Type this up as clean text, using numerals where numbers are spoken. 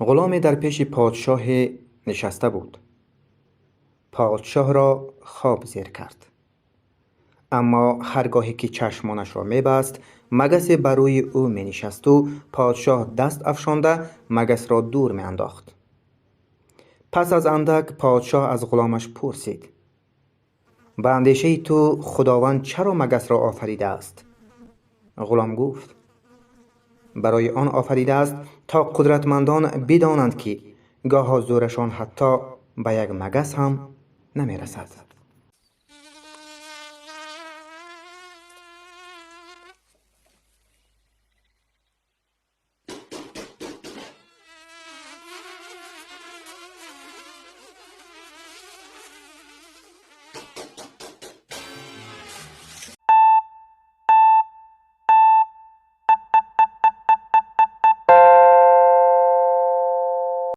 Ғуломе дар пеши подшоҳе нишаста буд. Подшоҳро хоб зер кард, аммо ҳар гоҳе ки чашмонашро мебаст, магасе ба рӯи ӯ менишасту подшоҳ даст афшонда магасро дур меандохт. Пас аз андак подшоҳ аз ғуломаш пурсид: «Ба андешаи ту, Худованд чаро магасро офаридааст?» Ғулом гуфт: «Барои он офаридааст, то қудратмандон бидонанд, ки гоҳо зӯрашон ҳатто ба як магас ҳам намерасад».